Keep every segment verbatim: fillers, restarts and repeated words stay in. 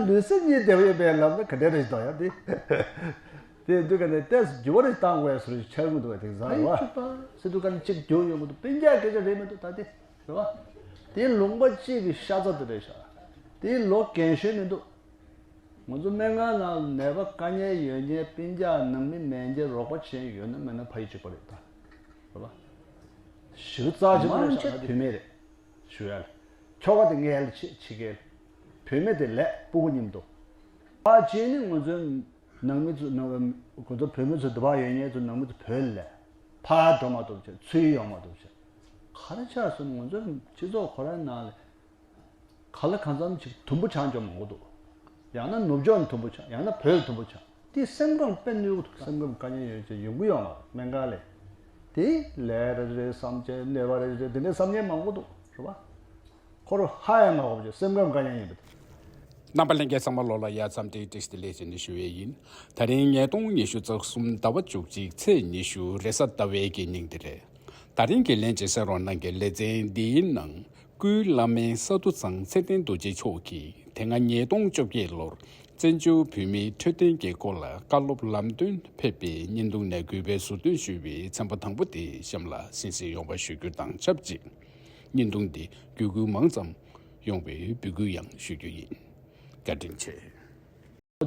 ལུས་སེམས་གཉིས་བདེ་བོ་ཡོད་པའི་ལམ་ནི་ག་འདྲ་རེད་ཞིག་འདུག་ཡ་དེ། དེ་དུས་ག་ནས་ཏོག་ཙམ་འགྱུར་བ་རེ་བཏང་དགོས་ཡ་བཟོ་འདྲ་ཞིག་ཆགས་ཀྱི་འདུག་པ། དེང་སང་རེད་བ། ཟེར་དུས་ག་ནས་གཅིག་འགྱུར་ཡོང་གི་འདུག་སྤུན་ཀྱག་སྐད་ཆ་རེད་མི་འདུག་ད་དེ། རེད་བ། དེ་ལུང་པ་གཅིག་གི་ཤ་ཚ་དེ་རེད་ཤག་དེ་ལོ་རྒན་གཞོན་མི་འདུག་ང་ཚོ་སྨན་ཁང་ནང་ནད་པ་དཀའ་ངལ་ཡོད་མཁན་སྤུན་ཀྱག་ནང་མི་མེད་མཁན་རོགས་པ་བྱེད་མཁན་ཡོད་ན་མེད་ན་ཕ་ཡུལ་གཅིག་པ་རེད་ད། རེད་བ། ཞེ་པོ་རྩ་ཆེན་པོ་རེད་ཤག་ད་དེ། བུད་མེད་རེད། ཞུ་ཡ་ལ། ཁྱོ་ག་དེ་ངའི་ལ་ཆེ་ཆེ་གེ་ལ། བུད་མེད་དེ་ལས་སྤུ་གུ་མཉམ་དུ། ཕར་ཕྱིན་ནི་ང་ཚོའི་ནང་མི་ཚོ་ནང་ང་ཚོ་བུད་མེད་ཚོ་འདི་བར་ཡོད་མཁན་ཚོ་ནང་མི་ཚོ་བོད་ལ་ཕར་འགྲོ་མ་ཐུབ་བྱས་ཚུར་ཡོང་མ་ཐུབ་བྱས། ག་རེ་ཆགས་སོང་ང་ཚོའི་སྤྱི་ཚོགས་ཁོ་རའི་ནང་ལ་ག་ལ་གང་འཚམ་ཅིག་དུམ་བུ་ཆགས་འཇོག་མང་པོ་འདུག་ཡང་ན་ནུབ་ཕྱོགས་ནས་དུམ་བུ་ཆགས། ཡང་ན་བོད་ལ་དུམ་བུ་ཆགས། དེ་སེམས་ཁམས་དཔེ་གནོད་གི་འདུག་སེམས་ཁམས་དཀའ་ངལ་ཡོད་ཅེས་ཡོང་གི་ཡོད་མ་རེད་སྨན་ཁང་ལ། དེ་ལས་རེ་རེ་བསམ་བྱས་གནོད་པ་རེ་རེ་དེ་འདྲའི་བསམ་ཉན་མང་པོ་འདུག་རེད་བ། ཁོ་རང་ཧ་ཡང་མ་གོ་བྱས་སེམས་ཁམས་དཀའ་ངལ་ཡིན་པ་དེ། རྣམ་པ་ལྷན་རྒྱས་ཚང་མ་ལོ་ལ་ཡ་མཚམས་འདིར་བཀྲ་ཤིས་བདེ་ལེགས་ཞེས་ནས་ཞུ་བའི་ཡིན། ད་རིང་ཉིས་སྟོང་ཉི་ཤུ་རྩ་གསུམ་ཟླ་བ་བཅུ་གཅིག་ཚེས་ཉི་ཤུ་རེས་གཟའ་ཟླ་བའི་གི་ཉིན་དེ་རེད། ད་རིང་གི་ལན་གཅིག་གསན་རོགས་གནང་གི་ལེ་ཚན་འདིའི་ནང་སྐུའི་བླ་སྨན་ས་འདུ་ཚང་ཚེ་བརྟན་རྡོ་རྗེ་མཆོག་གིས་དེ་སྔ་ཉིས་སྟོང་བཅོ་བརྒྱད་ལོར་བཙན་བྱོལ་བོད་མིའི་འཕྲོད་བསྟེན་གྱི་སྐོར་ལ་བཀའ་སློབ་ལམ་སྟོན་ཕེབས་པའི་བརྙན་ཐུང་ནས་གུས་པས་ཟུར་འདོན་ཞུས་པའི་ཚན་པ་དང་པོ་དེ་གཤམ་ལ་གསན་གཟིགས་ཡོང་བ་ཞུ་རྒྱུ་དང་ཆབས་ཅིག་བརྙན་ཐུང་འདི་བརྒྱུད་སྐུལ་མང་ཙམ་ཡོང་བའི་འབོད་སྐུལ་ཡང་ཞུ་རྒྱུ་ཡིན། བཀའ་དྲིན་ཆེ།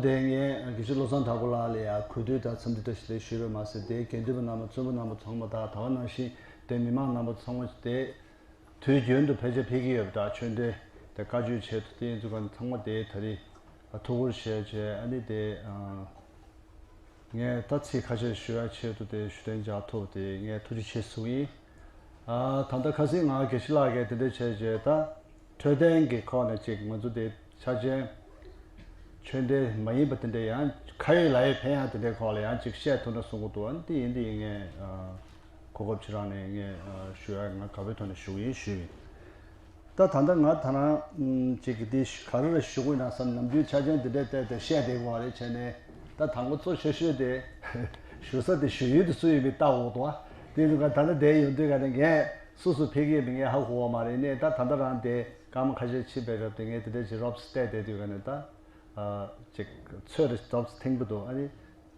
དེ་ངས་དགེ་བཤེས་བློ་བཟང་གྲགས་པ་ལགས་ལ་ཡང་གུས་འདུད་དང་འཚམས་འདྲི་བཀྲ་ཤིས་བདེ་ལེགས་ཞུས་པ་མ་ཟད། དེ་དགེ་འདུན་པ་རྣམ་པ་བཙུན་པ་རྣམ་པ་ཚང་མ་དང་ད་ག་ནང་བཞིན་དེ་མི་མང་རྣམ་པ་ཚང་མ་དེ་དུས་རྒྱུན་དུ་ཕལ་ཆེར་ཕེབས་ཀྱི་ཡོད་པ་འདྲ། ཆོས་འབྲེལ་དེ་བཀའ་ཆོས་ཆེད་དུ་དེ་ཡིན་ཚུལ་ག་ཚང་མ་དེ་ད་རེས་ཐུགས་ཁུར་བཞེས་བྱས་ཨ་ནི་དེ་ངས་ད་ཚིག་ཁ་ཤས་ཞུ་ཡ་ཆེད་དུ་དེ་ཞུ་གཏན་འཇགས་ཐུབ་དེ་ངས་ཐུགས་རྗེ་ཆེ་ཞུ་གི་ཡིན། ཨ། ད་ལྟ་ཁ་སང་ང་དགེ་བཤེས་ལགས་ཀྱིས་དེ་འདྲ་བྱས་རྗེས་ད་འཕྲོད་བསྟེན་གྱི་ཁོག་ནས་ཅིག་ང་ཚོ་དེ་ཆ་ཅན་ཆོས་འབྲེལ་མ་ཡིན་པ་དེ་འདྲ་ཡང་ཁ་ཡོད་ལག་ཡོད་ཕན་ཡག་དེ་འདྲའི་ཁོག་ལ་ཡང་ཅིག་བཤད་ཐུབ་ན་གསུང་གི་འདུག་ཨ་ནི་དེ་ཡིན་དེ་ཡིན་ངས་ཨ། གོ་སྐབས་ཅིག་རག་ནས་ངས་ཨ། ཞུ་ཡ་ང་དགའ་པོའི་ཐོག་ནས་ཞུ་གི་ཡིན་ཞུས་ཡིན། ད་ད་ལྟ་ང་ད་རང་ཅིག་གི་དེ་ག་རེ་རེ་ཞུ་དགོས་ན་བསམ། ནམ་རྒྱུན་ཆ་ཅན་དེ་འདྲ་བལྟས་ཏེ་བཤད་བསྡད་དགོས་པ་རེད་བྱས་ནས། ད་དང་པོ་གཙོ་ཆེ་ཤོས་དེ་ཞུ་ས་དེ་ཞུ་ཡུལ་དེ་སུ་ཡིན་མིན་བལྟ་དགོས་འདུག་བ། དེ་ཡིན་དུས་ད་ལྟ་དེ་ཡོང་དུས་ག་ནས་ངས་སུ་སུ་ཕེབས་ཀྱི་ཡོད་མེད་ངས་ཧ་གོ་བ་མ་རེད། ནས་ད་ད་ལྟ་རང་དེ་སྐར་མ་ཁ་ཤས་ཕྱིན་པའི་རབ་དེ་ངས་དེ་འདྲ་ཅིག་རོབ་ཙམ་བལྟས་བསྡད་དུས་ག་ནས་ད་ཅིག་ཚོད་རེ་རོབ་ཙམ་ཐེངས་པོ་འདུག་ཨ་ནི།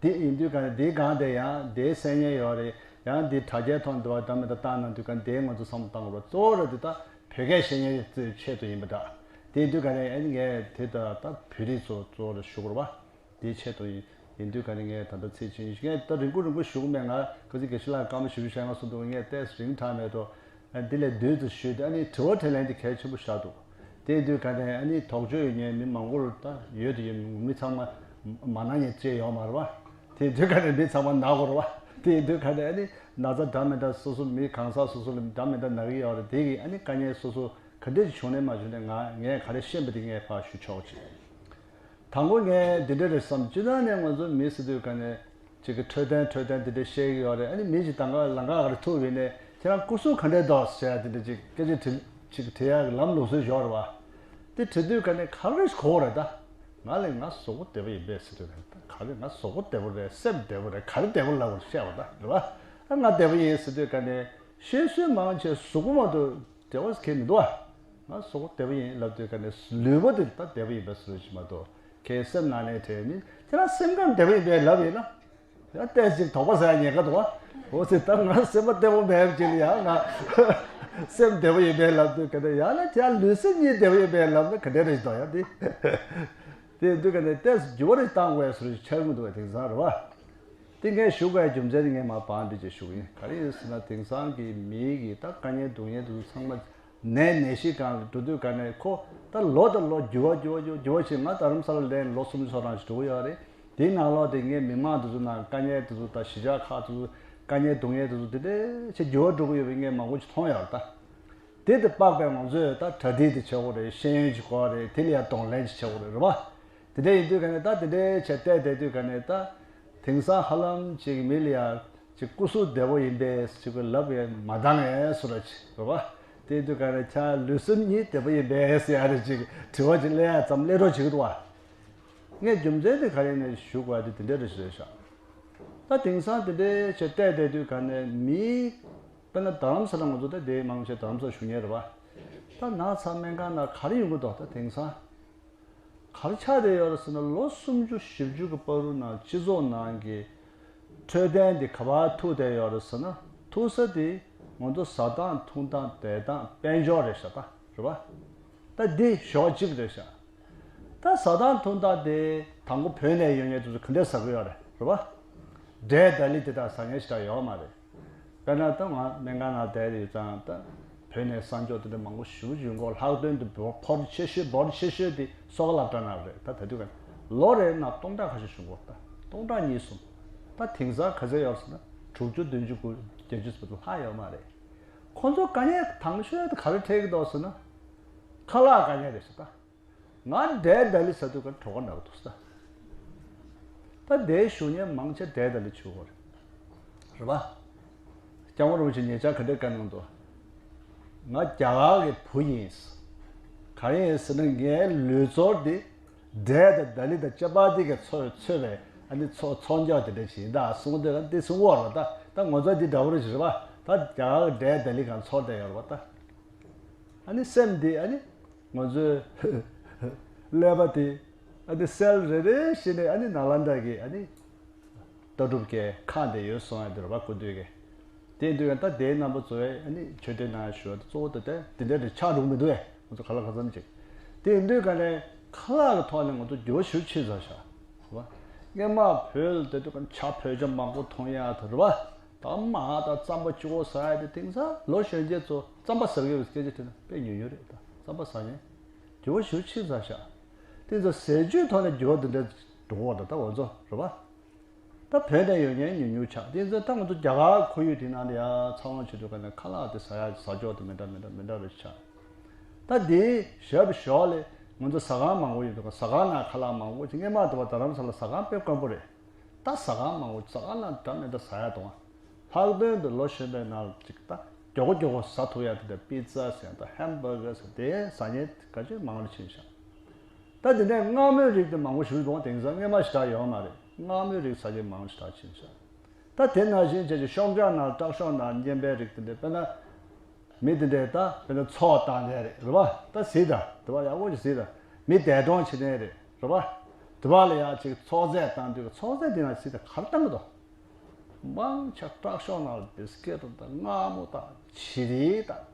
དེ་ཡིན་དུས་ག་ནས་དེའི་སྒང་དེ་ཡང་དེའི་གསན་མཁན་ཡོད་རེད། ཡང་དེ་དྲ་རྒྱའི་ཐོག་འདུག་བ། ད་མི་ད་བཏང་གནང་དུས་ག་ནས་དེའི་ང་ཚོ་བསམ་བློ་བཏང་དགོས་པ་གཙོ་བོ་ར་དེ་ད་བོད་སྐད་ཤེས་མཁན་ཚོའི་ཆེད་དུ་ཡིན་པ་འདྲ། དེ་ཡིན་དུས་ག་ནས་ཨ་ནི་ངས་དེ་ད་ད་བོད་རིགས་ཚོ་གཙོ་བོ་ར་ཞུ་དགོས་ར་བ། དེའི་ཆེད་དུ་ཡིན་ཡིན་དུས་ག་ནས་ངས་ད་ལྟ་ཚིག་ཆེན་ངས་ད་རིང་པོ་རིང་པོ་ཞུ་གི་མེད། ང་ག་ཚོད་དགེ་བཤེས་ལགས་སྐར་མ་བཞི་བཅུ་ཞེ་ལྔ་སོང་འདུག་ངས་ཏོག་ཙམ་རིང་དྲགས་མེད་དོ། ཨ་འདི་ལས་བསྡུས་ཏེ་ཞུས་ཏེ་ཨ་ནི་དྲི་བ་དྲིས་ལན་དེ་གལ་ཆེན་པོ་ཆགས་འདུག་དེ་དུས་ག་ནས་ཨ་ནི་དོགས་གཅོད་ཡོད་མཁན་མི་མང་པོར་ད་ཡོད་དུ་ཡོད་མི་ཚང་མ་མ་ན་མཁན་ཅིག་ཡོད་མ་རེད་བ། དེ་དུས་ག་ནས་མི་ཚང་མ་ན་དགོས་རེད་བ། དེ་དུས་ག་ནས་ཨ་ནི་ན་ཚ་འདྲ་མི་འདྲ་སོ་སོ་མི་གང་ཟག་སོ་སོ་ལ་འདྲ་མི་འདྲ་ན་གི་ཡོད་རེད། དེ་གི་ཨ་ནི་དཀའ་ངལ་སོ་སོ་ག་འདྲས་ཅིག་བྱུང་ནས་མ་བྱུང་ནས་ང་ངས་ག་རེ་ཤེས་པ་དེ་ངས་ཕར་ཞུ་ཆོག་ཅིག་དང་པོ་ངས་འདི་འདྲ་རེད་བསམ། སྤྱིར་བཏང་ནས་ང་ཚོ་མི་ཟེར་དུས་ག་ནས་ཅིག་གི་འཕྲོད་བསྟེན་འཕྲོད་བསྟེན་འདི་འདྲ་བཤད་ཀྱི་ཡོད་རེད། ཨ་ནི་མི་ཞིག་དང་ག་ལང་ཀ་ག་རེ་ཐུག་ཡོད་ནས་ཁྱེད་རང་སྐུ་གཟུགས་ག་འདྲས་འདུག་ཟེར་ཡ་འདི་འདྲ་ཅིག་སྐད་ཆ་དྲི་ཅིག་དྲི་ཡ་གི་ལམ་ལུགས་སྲོལ་ཞིག་ཡོད་རེད་བ། དེ་དྲི་དུས་ག་ནས་ག་རེ་གོ་རེད་ད། ང་ལས་ང་གཟུགས་པོ་བདེ་པོ་ཡིན་པས་ཟེར་དུས་ག་ནས་ད་ག་རེ་ང་གཟུགས་པོ་བདེ་པོ་རེད། སེམས་བདེ་པོ་རེད། ག་རེ་བདེ་པོ་ལབ་དགོས་བཤད་པ་ད་རེད་བ། ཨ་ང་བདེ་པོ་ཡིན་ཟེར་དུས་ག་ནས་བཤད་སྲོལ་མང་ཆེ་གཟུགས་པོ་མ་གཏོགས་བདེ་བོ་ཁེལ་མི་འདུག་ཨ། ང་གཟུགས་པོ་བདེ་པོ་ཡིན་ལབ་དུས་ག་ནས་ལུས་པོ་དེ་ད་བདེ་པོ་ཡིན་པའི་ཟུར་ཞིག་མ་གཏོགས་ཁའི་སེམས་ནང་ནས་དྲན་མིན། ཁྱེད་རང་སེམས་ཁམས་བདེ་པོ་ཡིན་པའི་ལབ་ཡིན་ན། ཡང་ཏོག་ཙམ་དོགས་པ་ཟ་ཡ་ཉེན་ཁ་འདུག་ཨ། འོ་ཙི་ད་ང་སེམས་པ་བདེ་པོ་མེད་པ་ཅིག་ལ་ཡང་ང་སེམས་བདེ་པོ་ཡིན་པའི་ལབ་དུས་ག་ནས་ཡང་ན་ཁྱེད་རང་ལུས་སེམས་གཉིས་བདེ་པོ་ཡིན་པའི་ལབ་ན་ག་འདྲ་རེད་འདུག་ཡ་དེ། དེ་དུས་ག་ནས་ཏོག་ཙམ་འགྱུར་བ་རེ་བཏང་དགོས་ཡ་ཟུར་ཞིག་ཆགས་ཀྱི་འདུག་པ་དེང་སང་རེད་བ། དེ་ངས་ཞུ་དགོས་རྒྱུ་མཚན་དེ་ངས་མར་བང་བསྒྲིགས་བྱས་ཞུ་གི་ཡིན། ག་རེ་ཡིན་ཟེར་ན་དེང་སང་གི་མིའི་གི་ད་དཀའ་ངལ་སྡུག་བསྔལ་དེ་ཚོ་ཚང་མ་ནད་ནད་གཞི་སྒང་ལ་འགྲོ་དུས་ག་ནས་ཁོ་ད་ལོ་དང་ལོ་འགྱུར་བ་འགྱུར་བ་འགྱུར་བ་འགྱུར་བ་ཞིག་ང་རྡ་རམ་ས་ལ་ལ་ལོ་སུམ་ཅུ་སོ་གྲངས་ཤིག་འགྲོ་གི་ཡོད་རེད། དེའི་ནང་ལོགས་དེ་ངས་མི་མང་དེ་ཚོ་ནང་དཀའ་ངལ་དེ་ཚོ་དང་གཞིས་ཆགས་ཁག་དེ་ཚོ་དཀའ་ངལ་སྡུག་བསྔལ་དེ་ཚོ་དེ་འདྲ་ཞིག་འགྱུར་བ་འགྲོ་གི་ཡོད་པ་ངས་མང་པོ་ཞིག་མཐོང་ཡོད་རེད་ད། དེ་དེ་དཔག་པའི་ང་ཚོས་ད་གྲ་སྒྲིག་དེ་བྱེད་དགོས་རེད། ཤེས་ཡོན་ཅིག་དགོས་རེད། དེ་ལ་ཡང་གདོང་ལེན་ཅིག་བྱེད་དགོས་རེད་རེད་བ། དེ་འདྲ་ཡིན་དུས་ག་ནས་ད་དེ་འདྲའི་བྱས་བལྟས་བསྡད་དུས་ག་ནས་ད་དེང་སང་ཧ་ལམ་ཅིག་མི་ལ་ཡང་ཅིག་སྐུ་གཟུགས་བདེ་པོ་ཡིན་པས་ཅིག་གི་ལབ་ཡང་མ་འདང་ངས་སུ་ར་ཅིག་རེད་བ། དེ་ཡིན་དུས་ག་ནས་ཁྱེད་ལུས་སེམས་གཉིས་བདེ་པོ་ཡིན་པས་ཟེར་ཡ་རེ་ཅིག་དྲི་བ་ཅིག་སླེབས་ཡ་ཙམ་སླེབས་འགྲོ་བྱེད་ཀྱི་འདུག་བ། ངས་རྒྱུ་མཚན་དེ་ག་རེ་ནས་ཞུ་དགོས་ཡ་དེ་དེ་འདྲ་རེ་ཞིག་རེད་ཤག་ད་དེང་སང་དེ་འདྲའི་བྱས་བལྟས་བསྡད་དུས་ག་ནས་མི། དཔེར་ན་རྡ་རམ་ས་ལ་ང་ཚོ་ད་དེ་མང་ཆེ་རྡ་རམ་ས་ལ་བཞུགས་མཁན་རེད་བ། ད་ན་ཚ་སྨན་ཁང་ནང་ག་རེ་ཡོང་གི་འདུག་ད་དེང་སང་། ག་རེ་ཆགས་བསྡད་ཡོད་རེད་ཟེར་ན། ལོ་སུམ་ཅུ་བཞི་བཅུ་གི་བར་དུ་ནང་སྤྱི་ཚོགས་ནང་གི་འཕྲོད་བསྟེན་དེ་ག་པར་ཐུག་བསྡད་ཡོད་རེད་ཟེར་ན། ཐུག་ས་དེ་ང་ཚོ་ཟ་སྟངས་འཐུང་སྟངས་བསྡད་སྟངས་དཔལ་འབྱོར་རེད་ཤག་ད་རེད་པ། ད་འདི་ཕྱོགས་གཅིག་རེད་ཤག་ད་ཟ་སྟངས་འཐུང་སྟངས་དེ་དང་པོ་བོད་ནས་ཡོང་མཁན་དེ་ཚོ་ག་འདྲས་ཟ་གི་ཡོད་རེད། རེད་པ། འབྲས་ལྡག་ལི་དེ་དག་ཟ་མཁན་ཞེ་དྲག་ཡོད་མ་རེད། དཔེར་ན་ད་ང་སྨན་ཁང་ནང་བསྡད་ཡོད་ཙང་ད་བོད་ནས་གསར་འབྱོར་དེ་འདྲ་མང་པོ་ཞེ་པོ་ཅིག་ཡོང་གི་ཡོད། ལྷག་དོན་དུ་འབོར་ཕོར་ཆེ་ཤོས་འབོར་ཆེ་ཤོས་དེ་སོག་སློབ་གྲྭ་ནང་རེད། ད་ད་དུས་ཀ་ལོ་རེ་ནང་སྟོང་ཕྲག་ཁ་ཤས་བྱུང་གི་ཡོད། ད་སྟོང་ཕྲག་གཉིས་གསུམ། ད་དེང་སང་ག་ཚོད་ཡོད་ཟེར་ན་དྲུག་ཅུ་བདུན་ཅུ་དགུ་བརྒྱད་ཅུ་ཙམ་ལྷག་ཡོད་མ་རེད། ཁོ་ཚོ་དཀའ་ངལ་དང་ཤོས་དེ་ག་རེ་འཕྲད་ཀྱི་འདུག་ཟེར་ན། ཁ་ལག་དཀའ་ངལ་རེད་ཟེར་ད། ང་འབྲས་ལྡག་ལི་ཟ་དུས་ཀ་གྲོད་ཁོག་ན་གི་འདུག་ས། ད་དེའི་ཞུ་མཁན་མང་ཆེ་འབྲས་ལྡག་ལི་མཆོད་ཀྱི་ཡོད་རེད། རེད་པ། སྐྱབས་མགོན་རིན་པོ་ཆེ་ཉེ་ཆར་ག་འདྲས་བཀའ་གནང་འདུག་ང་རྒྱ་གར་གྱི་བུ་ཡིན། ག་རེ་ཡིན་ཟེར་ན་ངའི་ལུས་ཚོར་འདི་འབྲས་དང་ལྡག་ལི་དང་ཅ་པ་ཏི་གིས་མཚོན་མཚོན་པའི་ཨ་ནི་ཚོ་ཚོན་རྒྱག་དེ་འདྲ་ཞིག་ཡིན། ད་གསུང་དུས་ད་འདི་གསུང་གི་ཡོད་རེད་པ། ད་ད་ང་ཚོ་འདི་འདྲ་པོ་རེད་ཟེར་བ། ད་རྒྱ་གར་གྱི་འབྲས་ལྡག་ལི་གང་ཚོར་བསྡད་ཡོད་རེད་པ། ད་ཨ་ནི་སེམས་འདི་ཨ་ནི། ང་ཚོའི་ཀླད་པ་དེ་ཨ་ནི་སེལ་རེ་རེ་བཞིན་ནས་ཨ་ནི་ནཱ་ལནྡཱ་གི་ཨ་ནི་ལྟ་གྲུབ་ཀྱི་ཁང་དེ་ཡོད་སོང་ཡ་དེ་རེད་པ། སྐུ་མདུན་གྱི་དེ་ཡིན་དུས་ད་དེའི་རྣམ་པ་ཚོས་ཨ་ནི་ཆོས་དད་གནང་ཡ་ཞུ་བ་དེ་གཙོ་བོ་དེ་དེ་དེ་འདྲ་རེ་ཆགས་འགྲོ་མི་འདུག་ཨེ། ང་ཚོ་ག་ལ་ག་ཙམ་ཅིག་དེ་ཡིན་དུས་ག་ནས་ཁ་ལག་གི་ཐོག་ནས་ང་ཚོ་འགྱུར་བ་ཞེ་པོ་ཕྱིན་ཚར་ཤག་རེད་པ། སྔན་མ་བོད་ལ་བསྡད་དུས་ཀ་ཇ་བོད་ཇ་མང་པོ་འཐུང་ཡ་དེ་རེད་པ། ད་མར་དང་རྩམ་པ་གཅིག་པོ་ཟ་ཡ་དེ་དེང་སང་ལོ་གཞོན་སྐྱེས་ཚོ་རྩམ་པ་ཟ་གི་ཡོད་པའི་སྐད་ཆ་དྲིས་ན་དཔེ་ཉུང་ཉུང་རེད། ད་རྩམ་པ་ཟ་མཁན་འགྱུར་བ་ཞེ་པོ་ཕྱིན་ཚར་ཤག་དེ་ཚོ་ཟས་བཅུད་ཐོག་ནས་འགྱུར་བ་འདི་འདྲ་འགྲོ་གི་ཡོད་རེད། ད་ང་ཚོ་རེད་པ། ད་བོད་ནས་ཡོང་མཁན་ཉུང་ཉུང་ཆགས། དེ་ཚོ་ད་ང་ཚོ་རྒྱ་གར་ཁོར་ཡུག་དེ་ནང་ལ་ཡ་འཚར་ལོངས་བྱེད་དུས་ཀ་ནས་ཁ་ལག་དེ་ཟ་ཡ་ཟ་ཕྱོགས་དེ་མི་འདྲ་མི་འདྲ་མི་འདྲ་བ་ཆགས། ད་དེའི་ཞབས་ཞོར་ལ་ང་ཚོ་ཟ་ཁང་མང་པོ་ཡོད་འདུག་ཟ་ཁང་ནང་ཁ་ལག་མང་པོ་ཅིག་སྔན་མ་དུ་བ་རྡ་རམ་ས་ལ་ཟ་ཁང་དཔེ་དཀོན་པོ་རེད། ད་ཟ་ཁང་མང་པོ་ཟ་ཁང་ནང་འདྲ་མི་འདྲ་ཟ་ཡ་འདུག་ལྷག་དོན་དུ་ལོ་གཞོན་པའི་ནང་ཅིག་ད་མགྱོགས་པོ་མགྱོགས་པོ་ཟ་ཐུབ་ཡ་དེ་འདྲ་པི་ཛ་ཟེར་ཡ་ད་ཧེམ་བྷར་གར་ཟེར་དེ་ཟ་མཁན་ག་ཚོད་མང་རུ་ཕྱིན་ཤག་ད་དེ་ནས་མངར་མོའི་རིགས་དེ་མང་པོ་ཞིག་འདུག་དེང་སང་སྔན་མ་ཞེ་དྲག་ཡོད་མ་རེད། མངར་མོའི་རིགས་ཟ་མཁན་མང་ཞེ་དྲག་ཕྱིན་ཤག་ད་དེ་ནང་བཞིན་བྱས་ཀྱི་ཤོག་བྱང་ནང་བཀྲག་ཤོག་ནང་སྙན་པའི་རིགས་དེ་འདྲ། དཔེར་ན། མི་དེ་འདྲས་ད་དཔེར་ན་ཚོགས་བཏང་མཁན་རེད། རེད་པ། ད་གཟིགས་དང་། དེ་པ་ཡག་པོ་ཞིག་གཟིགས་དང་། མི་འདས་གྲོངས་བྱེད་མཁན་རེད། རེད་པ། དེ་པ་ལ་ཡང་ཅིག་ཚོགས་རྫས་བཏང་དུས་ཚོགས་རྫས་དེ་ནང་གཟིགས་དང་། ག་རེ་བཏང་གི་འདུག་མང་ཆེ་བཀྲག་ཤོག་ནང་ལ་བིས་ཀེ་ཊི་དང་མངར་མོ་དང་བྱི་རིལ་དང་།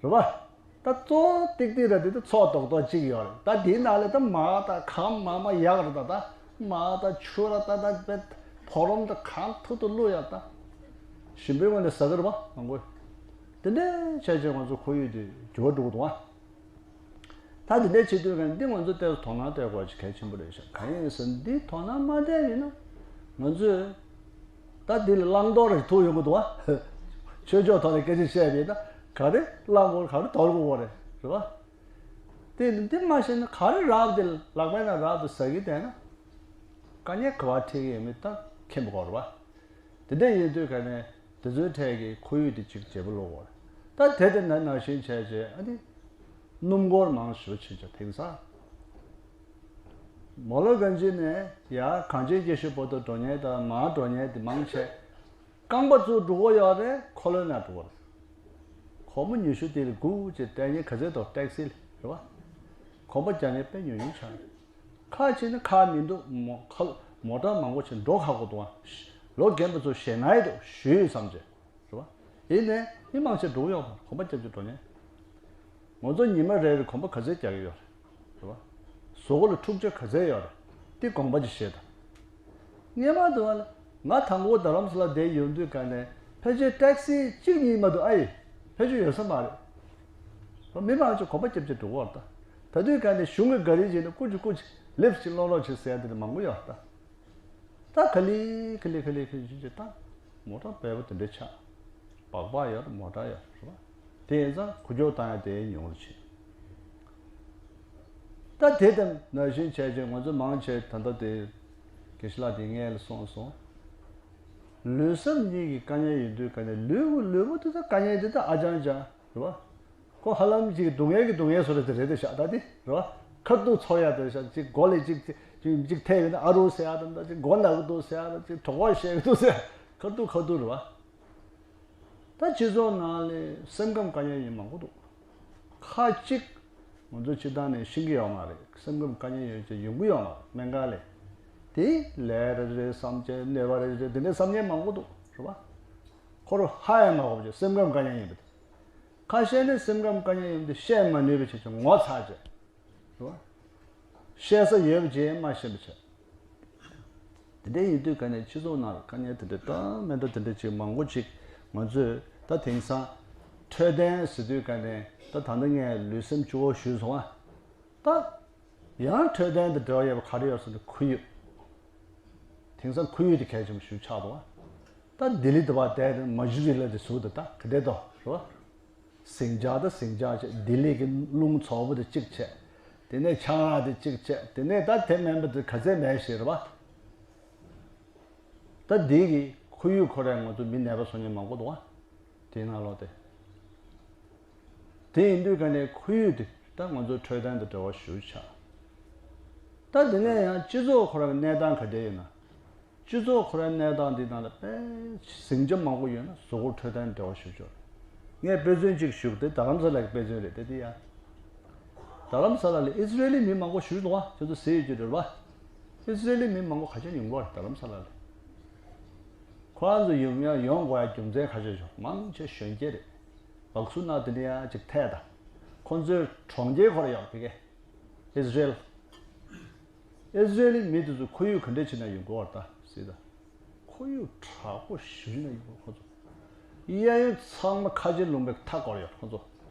རེད་པ། ད་གཙོ་བོ་ཏིག་ཏིག་ར་དེ་ད་ཚོགས་རྡོག་རྡོག་གཅིག་ཡོད་རེད། ད་དེའི་ནང་ལ་ད་མར་དང་གང་མང་མང་ཡག་རེད། ད་ད་མར་དང་ཆུ་ར་ད་ད་དཔེ་ཕོ་རོམ་དང་གང་ཐུབ་ཐུབ་བླུགས་ཡ་ད། ཞིམ་པོའི་ངང་ནས་ཟ་གི་རེད་པ། མང་པོ། དེ་འདྲས་བྱས་བྱས་ང་ཚོ་ཁོར་ཡུག་དེ་འགྱུར་བ་འགྲོ་གི་འདུག་ཨ། ད་དེ་འདྲས་བྱེད་དུས་ཀ་འདི་ང་ཚོ་ལྟས་དོ་སྣང་སྟེར་དགོས་ཀྱི་གལ་ཆེན་པོ་རེད་ཤག་གང་ཡིན་ཟེར་ན་འདི་དོ་སྣང་མ་སྟེར་ཡིན་ན་ང་ཚོས་ད་འདི་ལ་བླང་དོར་རེ་ཐུག་ཡོང་གི་འདུག་ཨ། ཆོས་ཕྱོགས་ཐོག་ནས་སྐད་ཆ་བཤད་པ་ཡིན་ན་ག་རེ་བླང་དགོས་ག་རེ་དོར་དགོས་རེད། རེད་པ། དེ་འདི་མ་ཤེས་ན་ག་རེ་རག་དེ་ལག་པའི་ནང་རག་དེ་ཟ་གི་བསྡད་ན། དཀའ་ངལ་ག་པར་འཕྲད་ཀྱི་ཡོད་མེད་ད་མཁྱེན་པ་དགོས་རེད་པ། དེ་འདྲ་ཡིན་དུས་ག་ནས་དེ་ཚོའི་གྲས་ཀྱི་ཁོར་ཡུག་དེ་གཅིག་བརྗེ་པོ་ལོག་དགོས་རེད། ད་དེ་དེ་ནང་བཞིན་བྱས་བྱས་ཨ་ནི། སྣུམ་འཁོར་མང་ཞེ་པོ་ཕྱིན་ཆ་དེང་སང་། མོ་ལ་གན་ཇི་ནས་ཡར་གངས་ཅན་སྐྱེ་ཤོད་བར་དུ་འགྲོ་མཁན་དང་མར་འགྲོ་མཁན་དེ་མང་ཆེ། རྐང་པ་ཚུར་འགྲོ་གི་ཡོད་རེད། འཁོར་ལོའི་ནང་འགྲོ་གི་རེད། སྒོར་མོ་ཉི་ཤུ་དེ་ལ་སྒུག་བྱས་བསྡད་མཁན་ག་ཚོད་འདུག་ཊེག་སི་ལ་རེད་པ། གོམ་པ་རྒྱག་མཁན་དཔེ་ཉུང་ཉུང་ཆགས་རེད། ཁ་ཕྱེ་ན་ཁ་མི་འདུག་མོ་ཁ་མོ་ཊ་མང་པོ་ཕྱིན་འགྲོ་ཁག་པོ་འདུག་ཨ། ལོ་རྒན་པ་ཚོ་ཞེད་སྣང་ཡོད་འདུག་ཞུས་བསམ་བྱས། རེད་པ། ཡིན་ནའི་མི་མང་ཆེ་འགྲོ་གི་ཡོད་མ་རེད། གོམ་པ་རྒྱབ་ཀྱི་འགྲོ་མཁན། ང་ཚོ་ཉི་མ་རེ་རེ་གོམ་པ་ག་ཚོད་རྒྱག་གི་ཡོད་རེད། རེད་པ། གཟུགས་པོ་ལ་འཁྲུག་ཆ་ག་ཚོད་ཡོད་རེད། དེ་དགོངས་པ་ཅིག་བཞེས་དང་། སྔན་མ་དུ་བ་ལ་ང་དང་པོ་རྡ་རམ་ས་ལ་བསྡད་ཡོང་དུས་ག་ནས་ཕལ་ཆེར་ཊེག་སི་གཅིག་གཉིས་མ་གཏོགས་ཨ་ཡེ་ཕལ་ཆེར་ཡོད་ས་མ་རེད། མི་མང་ཆེ་གོམ་པ་རྒྱབ་བྱས་འགྲོ་གི་ཡོད་རེད་ད། ད་དུས་ག་ནས་གཞུང་གི་ག་རེ་བྱས་ན་ཀུ་ཅི་ཀུ་ཅི་ལིབ་ཅིག་སློག་སློག་ཅིག་ཟེར་ཡ་དེ་འདྲ་མང་པོ་ཡོད་རེད་ད། ད་ག་ལེ་ག་ལེ་ག་ལེ་ག་ལེ་ཅི་ཅི་ད་མོ་ཊ་བལ་པོ་དེ་འདྲ་ཆགས། སྦག་སྦག་ཡོད་རེད། མོ་ཊ་ཡོད་རེད་པ། དེ་ཡིན་ཙང་འགུལ་སྐྱོད་བཏང་ཡ་དེ་ཉུང་རུ་ཕྱིན། ད་དེ་དང་ནང་བཞིན་བྱས་བྱས་ང་ཚོ་མང་ཆེ་ད་ལྟ་དེ་དགེ་བཤེས་ལགས་དེ་སྔས་ལ་གསུངས་སོང་། ལུས་སེམས་གཉིས་ཀྱི་དཀའ་ངལ་ཡིན་དུས་ག་ནས་ལུས་པོ་ལུས་པོ་དེ་ད་དཀའ་ངལ་དེ་ད་ཨ་ཅང་ཅང་རེད་པ། ཁོ་ཧ་ལམ་ཅིག་སྡུག་བསྔལ་གྱི་སྡུག་བསྔལ་བཟོ་འདྲ་དེ་རེད་དེ་ཤག་ད་དེ་རེད་པ། ཁ་ཐུག་ཚོར་ཡ་དེ་ཤག་ཅིག་མགོ་ལ་ཅིག་ཅིག་ཅིག་ཅིག་ཐེབས་ཡོད་ན་ཨ་རུ་ཟེར་ཡ་དང་ད་ཅིག་མགོ་ན་གི་འདུག་ཟེར་ཡ་དང་ཅིག་གྲོད་ཁོག་བཤལ་གི་འདུག་ཟེར་ཡ་ཁ་ཐུག་ཁ་ཐུག་རེད་པ། ད་སྤྱི་ཚོགས་ནང་ལ་སེམས་ཁམས་དཀའ་ངལ་ཡིན་མང་པོ་འདུག་ཁ་ཅིག་ ང་ཚོ་སྤྱིར་བཏང་ནས་ཤེས་ཀྱི་ཡོད་མ་རེད། སེམས་ཁམས་དཀའ་ངལ་ཡོད་ཅེས་ཡོང་གི་ཡོད་མ་རེད། སྨན་ཁང་ལ་དེ་ལས་རེ་རེ་བསམ་བྱས་གནོད་པ་རེ་རེ་དེ་འདྲའི་བསམ་མཁན་མང་པོ་འདུག་རེད་པ། ཁོ་རང་ཧ་ཡང་མ་གོ་བ་བྱས་སེམས་ཁམས་དཀའ་ངལ་ཡིན་པ་དེ། ཁ་ཤས་ནི་སེམས་ཁམས་དཀའ་ངལ་ཡིན་པ་དེ་བཤད་མ་ནུས་པ་བྱས་ཀྱང་ངོ་ཚ་བྱས། རེད་པ། བཤད་ས་ཡོད་པ་བྱས་མ་བཤད་པ་བྱས། དེ་འདྲ་ཡིན་དུས་ག་ནས་སྤྱི་ཚོགས་ནང་ལ་དཀའ་ངལ་དེ་འདྲ་ད་མེ་མདའ་དེ་འདྲ་ཅིག་མང་པོ་ཅིག་ང་ཚོས་ད་དེང་སང་འཕྲོད་བསྟེན་ཟེར་དུས་ག་ནས་ད་ད་ལྟ་ངས་ལུས་སེམས་གཅིག་པོ་ཞུས་སོང་ཨ། ད་ཡང་འཕྲོད་བསྟེན་དང་འབྲེལ་བ་ཡོད་པ་ག་རེ་ཡོད་ཟེར་ན་ཁོར་ཡུག་དེང་སང་ཁོར་ཡུག་དེ་གལ་ཆེན་པོ་ཞིག་ཆགས་འདུག་ཨ། ད་ལྡི་ལི་དུ་བ་དེ་མ་ཇུ་རི་ལ་དེ་ཟུག་ད་ད་ག་འདྲ་འདུག་རེད་པ། ཟིང་ཆ་དང་ཟིང་ཆ་བྱས་ལྡི་ལི་གི་རླུང་ཚ་པོ་དེ་གཅིག་བྱས། དེ་ནས་ཆང་རག་དེ་གཅིག་བྱས། དེ་ནས་ད་དེ་མིན་པ་དེ་ག་ཚད་མེད་ཞིག་རེད་པ། ད་འདི་གི་ཁོར་ཡུག་ཁོ་རང་ང་ཚོ་མི་ནད་པ་བཟོ་མཁན་མང་པོ་འདུག་ཨ། དེའི་ནང་ལོགས་དེ། དེ་ཡིན་དུས་ག་ནས་ཁོར་ཡུག་དེ་ད་ང་ཚོ་འཕྲོད་བསྟེན་དང་འབྲེལ་བ་ཞུ་ཆགས། ད་དེ་ནས་ཡང་སྤྱི་ཚོགས་ཁོ་རང་གི་གནས་སྟངས་ག་འདྲ་ཡོད་ན། སྤྱི་ཚོགས་ཁོ་རའི་གནས་སྟངས་འདི་ནང་ལ་དཔེ་ཟིང་ཆ་མང་པོ་ཡོད་ན་གཟུགས་པོ་འཕྲོད་བསྟེན་འབྲེལ་བ་ཞུ་ཆོག་ངས་དཔེ་མཚོན་གཅིག་ཞུ་གི་དེ་རྡ་རམ་ས་ལ་གི་དཔེ་མཚོན་རེད་དེ་དེ་ཡ། རྡ་རམ་ས་ལ་ལ་ཨི་སི་རེ་ལི་མི་མང་པོ་བཞུགས་འདུག་བ། ཁྱོད་ཚོ་གཟིགས་ཡོད་ཀྱི་རེད་བ། ཨི་སི་རེ་ལི་མི་མང་པོ་ག་ཆེ་ཡོང་གི་རེད་རྡ་རམ་ས་ལ་ལ། ཁོ་རང་ཚོ་ཡོང་ཡ་ཡོང་དགོས་ཡ་རྒྱུ་མཚན་ཁ་ཤས་ཤོག་མང་ཆེ་གཞོན་སྐྱེས་རེད། བག་སུ་ན་དེ་འདྲ་ཡ་ཅིག་ཐད་ད། ཁོ་ཚོའི་གྲོང་ཁྱེར་ཁོ་ར་ཡོང་དེ་གས། ཨི་སི་རེལ། ཨི་སི་རེལ་ལི་མི་དེ་ཚོ་ཁོར་ཡུག་ག་འདྲ་བྱས་ན་ཡོང་གི་ཡོད་རེད་ད་ཟེར་ད། ཁོར་ཡུག་དྲག་པོ་ཞིག་ན་ཡོང་ཁོ་ཚོ། གཡས་གཡོན་ཚང་མ་ཁ་ཆེ་ལུང་པའི་མཐའ་བསྐོར་ཡོད་ཁོ་ཚོ།